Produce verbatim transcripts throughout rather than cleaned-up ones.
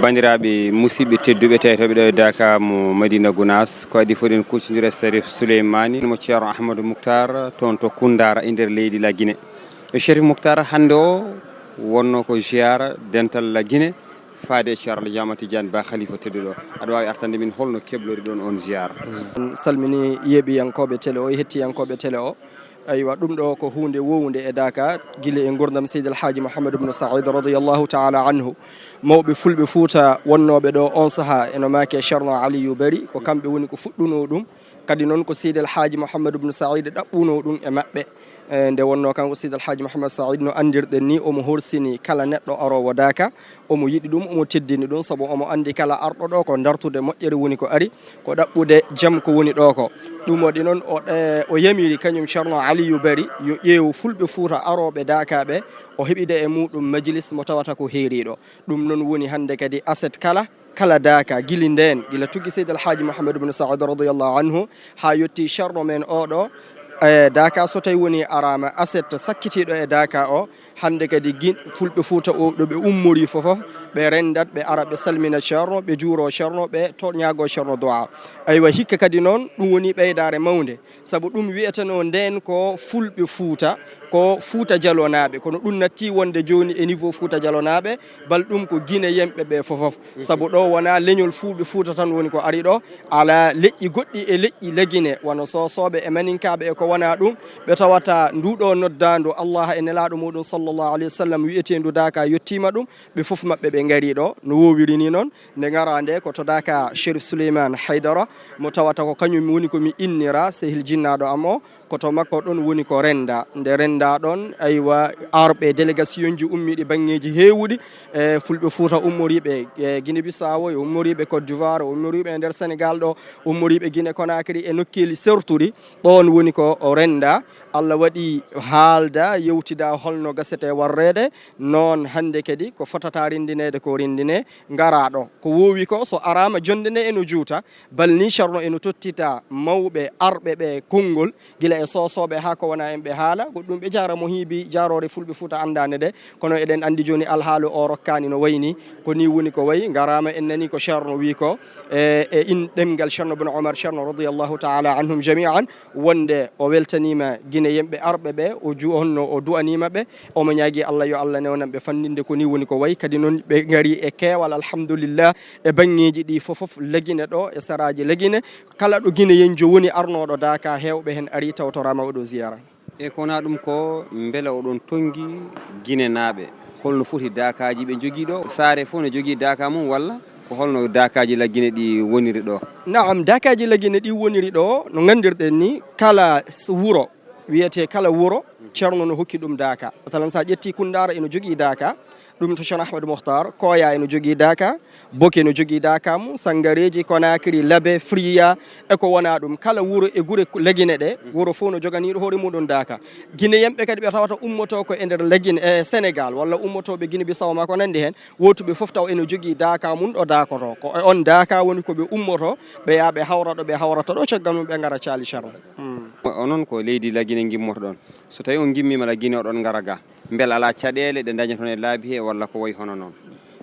Banndiraaɓe musidɓe tedduɓe, tawi to ɓe ɗo e Daaka mo Madina Gunaas, ko adii fof eɗen kuccondira e Sarif Souleymani mo Ceerno Ahmadou Moukhtar, toon to Koundara e nder leydi Lagine. E Cherif Moukhtar, hannde o wonnoo ko ziyaara dental Lagine, faade e Ceerno Alhaji Ahmad Tidiane Ba, khalifa tedduɗo. Aɗa waawi artande min holno keblori ɗon on ziyaara? En salmini yeeɓiyankooɓe télé o e hettiyankooɓe télé o. Aywa, ɗum ɗo ko huunde wownde e Daaka, gila e nguurndam Seydi El Hadji Mouhamed Ibn Saïd radiyallahu taala anhu. Mawɓe fulɓe Fuuta wonnooɓe ɗo on sahaa, eno maake Ceerno Aliyu Bari, ko kamɓe woni ko fuɗɗunoo ɗum. Kadi noon ko Seydi El Hadji Mouhamed Ibn Saïd ɗaɓɓunoo ɗum e maɓɓe. E, nde wonnoo kanko Seydi El Hadji Mouhamed Saïd, no anndirɗen ni, omo horsini kala neɗɗo aroowo Daaka, omo yiɗi ɗum, omo teddini ɗum, sabu omo anndi kala arɗo ɗo ko dartude moƴƴere woni ko ari, ko ɗaɓɓude jam ko woni ɗo ko. Ɗum waɗi noon o, e, o yamiri kañum Ceerno Aliyu Bari yo ƴeew fulɓe Fuuta arooɓe Daaka ɓe, o heɓida e muɗum majlis mo tawata ko heeriiɗo. Ɗum noon woni hannde kadi aset kala, kala Daaka, gila ndeen, gila tuggi Seydi El Hadji Mouhamed Ibn Saïd radiyallahu anhu, haa yettii Ceerno men oɗo, e, Daaka so tawi woni araama aset sakkitiiɗo e Daaka o, hannde kadi gin-, fulɓe Fuuta o ɗo ɓe ummorii fof, ɓe renndat, ɓe ara, ɓe salmina Ceerno, ɓe juuroo Ceerno, ɓe to ñaagoo Ceerno du'a. Aywa, hikka kadi noon, ɗum woni ɓeydaare mawnde, sabu ɗum wiyetenoo ndeen ko fulɓe Fuuta, ko Fuuta Jalonaaɓe, kono ɗum nattii wonde jooni e niveau Fuuta Jalonaaɓe, bal ɗum ko Gineyenɓe ɓe fof fof. Sabu ɗo wonaa leñol fulɓe Fuuta tan woni ko ari ɗo, alaa leƴƴi goɗɗi e leƴƴi Lagine, wano Soosooɓe e Maninkaaɓe e ko wonaa ɗum, ɓe tawata nduɗo noddaandu Allah e Nelaaɗo muɗum sallallahu alayhi wa sallam wiyeteendu Daaka yettiima ɗum, ɓe fof maɓɓe ɓe ngarii ɗo, no woowiri ni noon, nde ngaraa nde ko to Daaka Cherif Souleymane Haydara, mo tawata ko kañum woni ko mi innira sehil jinnaaɗo am o, ko to makko ɗon woni ko rennda. Nde rennda ɗon, aywa, arɓe délégation ji ummiiɗi baŋŋeeji heewuɗi, e fulɓe Fuuta ummoriiɓe e Guinée Bissau, e ummoriiɓe Côte d'Ivoire, ummoriiɓe e nder Sénégal ɗo, ummoriiɓe Guinée Conakry e nokkeeli sertuɗi, ɗon woni ko o rennda. Allah waɗi haalda, yewtida holno gasete warreede, noon hannde kadi ko fotata renndineede ko renndine, ngaraa ɗo. Ko woowi ko, so araama, jonnde nde eno juuta, bal ni Ceerno eno tottita mawɓe arɓe ɓe konngol, gila e Soosooɓe haa ko wona en ɓe haala, goɗɗum ɓe jaara mo hiibi jaaroore fulɓe Fuuta anndaande nde, kono eɗen anndi jooni alhaali o rokkaani no wayi ni, ko ni woni ko wayi, ngaraama en nani ko Ceerno wi ko, e, e in ɗemngal Ceerno Bun Omar Ceerno radiyallahu taala anhum jami'an, wonde o weltaniima Gineyenɓe arɓe ɓe, o ju-, honno o du'aniima ɓe, omo ñaagi Allah yo Allah newnan ɓe fanndinde ko ni woni ko wayi, kadi noon ɓe ngari e keewal alhamdulillah e baŋŋeeji ɗi fof fof Lagine ɗo e saraaji Lagine, kala ɗo Gineyenjo woni arnooɗo Daaka heewɓe heen ari tawtoraama oɗo ziyaara. E ko wonaa ɗum ko mbele oɗon tonngi Ginenaaɓe? Holno foti Daakaaji ɓe njogii ɗo? Saare fof no jogii Daaka mum walla ko holno Daakaaji Lagine ɗi woniri ɗo? Naam, Daakaaji Lagine ɗi woniri ɗo, no nganndirɗen ni, kala s-, wuro, wiyetee kala wuro, Ceerno no hokki ɗum Daaka. Masalan, so a ƴettii Kunndaara eno jogii Daaka, ɗum to Ceerno Ahmadu Muhtar, Koya eno jogii Daaka, Boki no jogii Daaka mum, Sanngareeji, Konaakiri, Labe, Friya, e ko wonaa ɗum. Kala wuro e gure Lagine ɗe, wuro fof no joganiiɗo hoore muɗum Daaka. Gineyenɓe kadi ɓe tawata ummotoo ko e nder Lagine, e Senegaal, walla ummotooɓe Gine Bisaw maa ko nanndi heen, wootuɓe fof taw eno jogii Daaka mum ɗo daakotoo. Ko e on Daaka woni ko ɓe ummotoo, ɓe yaha ɓe hawra ɗo ɓe hawrata ɗo, caggal mum ɓe ngara caali Ceerno. Hmm. O-, onon ko leydi Lagine ngimmotoɗon. So tawii on ngimmiima Lagine, oɗon ngara ga, mbele alaa caɗeele ɗe ndañoton e laabi he walla ko wayi hono noon?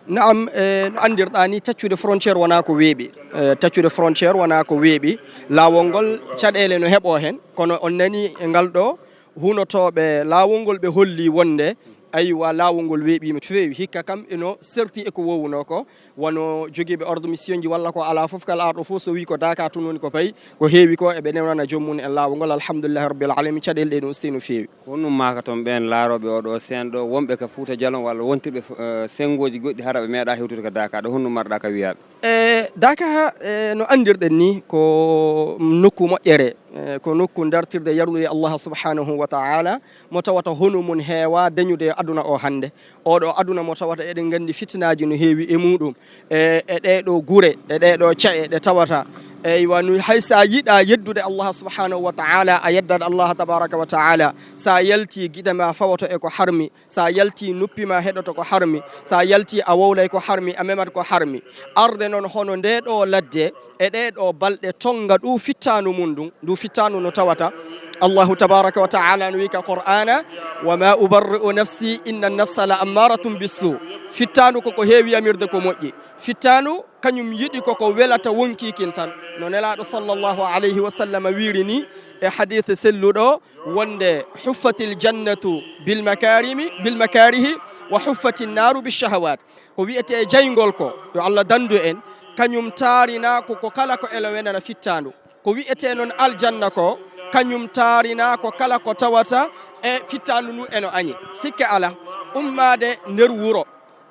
Naam, e, no anndirɗaa ni, taccude frontière wonaa ko weeɓi. E, taccude frontière wonaa ko weeɓi. Laawol ngol caɗeele no heɓoo heen, kono on nani e ngal ɗo, hunotooɓe laawol ngol ɓe holli wonde, aywa, laawol ngol weeɓiima no feewi. Hikka kam eno serti e ko woowunoo ko, wano jogiiɓe ordre mission ji walla ko alaa fof, kala arɗo fof so wii ko Daaka tun woni ko payi, ko heewi ko eɓe newnana joom mum en laawol ngol, alhamdulillahi rabbil alamin, caɗeele ɗe no usti no feewi. Ko honɗum maaka toon ɓeen laarooɓe oɗo seen ɗo, wonɓe ka Fuuta Jalon walla wontirɓe, eh, senngooji goɗɗi hara ɓe meeɗaa hewtude ka Daaka ɗo, honɗum marɗaa ka wiyaaɓe? E, Daaka, e, no anndirɗen ni, ko nokku moƴƴere, e, ko nokku dartirde yarluye Allah subhanahu wa ta'ala, mo tawata hono mum heewaa dañude e aduna o hannde. Oɗo aduna mo tawata eɗen nganndi fitinaaji no heewi e muɗum, e, e ɗee ɗo gure, e ɗee ɗo ca'e ɗe tawata. Eywa, no hay so a yiɗaa yeddude Allah subhanahu wa ta'ala, a yeddat Allah tabaraka wa ta'ala. So a yaltii, gite ma fawoto e ko harmi. So a yaltii, noppi ma heɗoto ko harmi. So a yaltii, a wowlay ko harmi, a memat ko harmi. Arde noon hono ndee ɗo ladde, e ɗee ɗo balɗe tonnga ɗo fittaandu mum ndun, ndu fittaandu no tawata, Allahu tabaraka wa taala no wi'i ka Qur'ana, "Wa ma ubarri'u nafsi, inna nafsa la ammaratun bissu." Fittaandu ko ko heewi yamirde ko moƴƴi. Fittaandu kañum yiɗi ko ko welata wonkii kin tan. No Nelaaɗo sallallahu alayhi wa sallam wiiri ni e hadiisi selluɗo wonde, "Huffatil jannatu bil makarimi, bil makarihi, wa huffatin naaru bish shahawat." Ko wi'etee jayngol ko, yo Allah dandu en, kañum taarinaa ko, ko kala ko elo wenana fittaandu. Ko wi'etee noon aljanna ko, kañum taarinaa ko kala ko tawata e fittaandu ndu eno añi. Sikke alaa, ummaade nder wuro,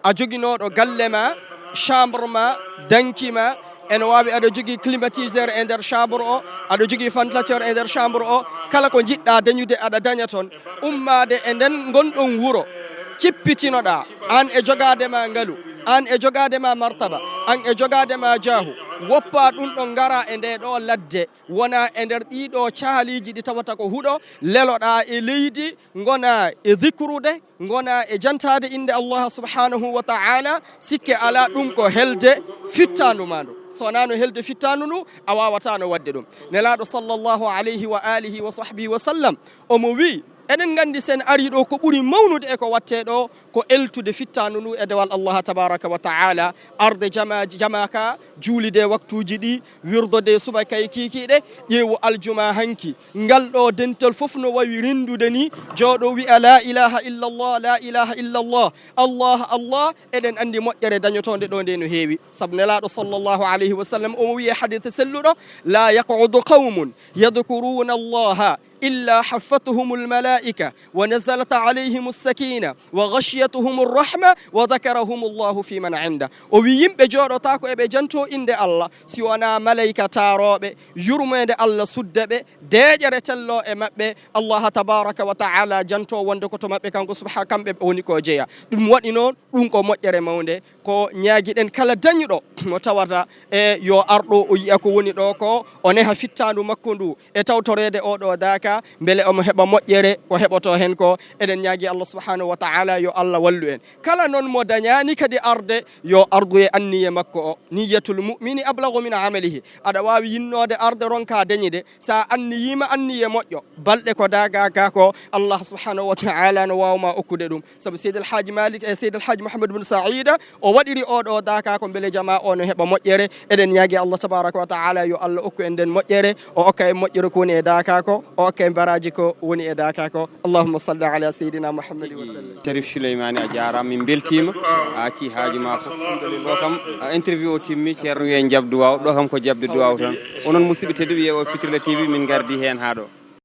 a joginooɗo galle ma, chambre ma, danki ma, eno waawi aɗa jogii climatiseur e nder chambre o, aɗa jogii ventilateur e nder chambre o, kala ko njiɗɗaa dañude aɗa daña toon. Ummaade e nden ngonɗon wuro, cippitinoɗaa, aan e jogaade ma ngalu, aan e jogaade ma martaba, aan e jogaade ma jaahu, woppaa ɗum ɗo ngara e ndee ɗo ladde, wona e nder ɗii ɗo caaliiji ɗi tawata ko huɗo, leloɗaa e leydi, ngona e zikrude, ngona e jantaade innde Allah subhanahu wa ta'ala, sikke alaa ɗum ko helde fittaandu ma ndu. So wonaa no helde fittaandu ndu, a waawataa no waɗde ɗum. Nelaaɗo sallallahu alayhi wa alihi wa sahbihi wa sallam, omo wi'i, eɗen nganndi sen arii ɗo ko ɓuri mawnude e ko waɗtee ɗo, ko eltude fittaandu ndu e dewal Allah tabaraka wa ta'ala, arde jama, jama ka, juulide waktuuji ɗi, wirdode subaka e kiikiiɗe, ƴeewu aljuma hanki. Ngal ɗo dental fof no wawi renndude ni, jooɗo wi'a, "La ilaha illallah, la ilaha illallah, Allah, Allah." Eɗen anndi moƴƴere dañotoonde ɗo nde no heewi. Sabu Nelaaɗo sallallahu alayhi wa sallam omo wi'i e hadiisi selluɗo, "La yaq'udu qawmun yadhkuruna Allaha illa haffathumul malaika wa nazalat alayhimus sakina wa ghashiyatuhumur rahma wa dhakarahumullahu fi man inda." O wi, yimɓe jooɗotaako eɓe janto innde Allah si wonaa malayka taarooɓe, yurmeende Allah sudda ɓe, deeƴere tello e maɓɓe, Allah tabaraka wa ta'ala janto wonde ko to maɓɓe kanko subha-, kamɓe woni ko jeya. Ɗum waɗi noon, ɗum ko moƴƴere mawnde, ko ñaagiɗen kala dañuɗo mo tawata e yo arɗo o yi'a ko woni ɗo ko, o neha fittaandu makko ndu e tawtoreede oɗo daaka, mbele omo heɓa moƴƴere ko heɓoto hen ko. Eɗen ñaagi Allah subhanahu wa ta'ala yo Allah wallu en. Kala noon mo dañaani kadi arde, yo ardu e anniye makko o. Niyyatul mu'mini ablagu min amalihi. Aɗa waawi yinnoode arde ronka dañide, sa anniyima anniye moƴƴo, balɗe ko daga ga ko, Allah subhanahu wa ta'ala no waawma okkude ɗum. Sabu Seydi El Hadji Malik e Seydi El Hadji Mouhamed Bun Saida o waɗiri oɗo daaka ko mbele jama o no heɓa moƴƴere. Eɗen ñaagi Allah tabaraka wa ta'ala yo Allah okku en nden moƴƴere, o okka en moƴƴere ko woni e daaka ko, o okka en baraji ko woni e daaka ko. Allahumma salli ala Seydina Mouhamed wa sallim. Sharif Souleymane, a jaaraama, min mbeltiima. A acci haaju ma fof. Ɗo kam, a interview o timmi, Ceerno wiye jabdu waaw, ɗo kam ko jabdu duwaaw tan. Onon musidɓe tedduɓe, yeewo Fitirla T V, min ngardi heen haa ɗo.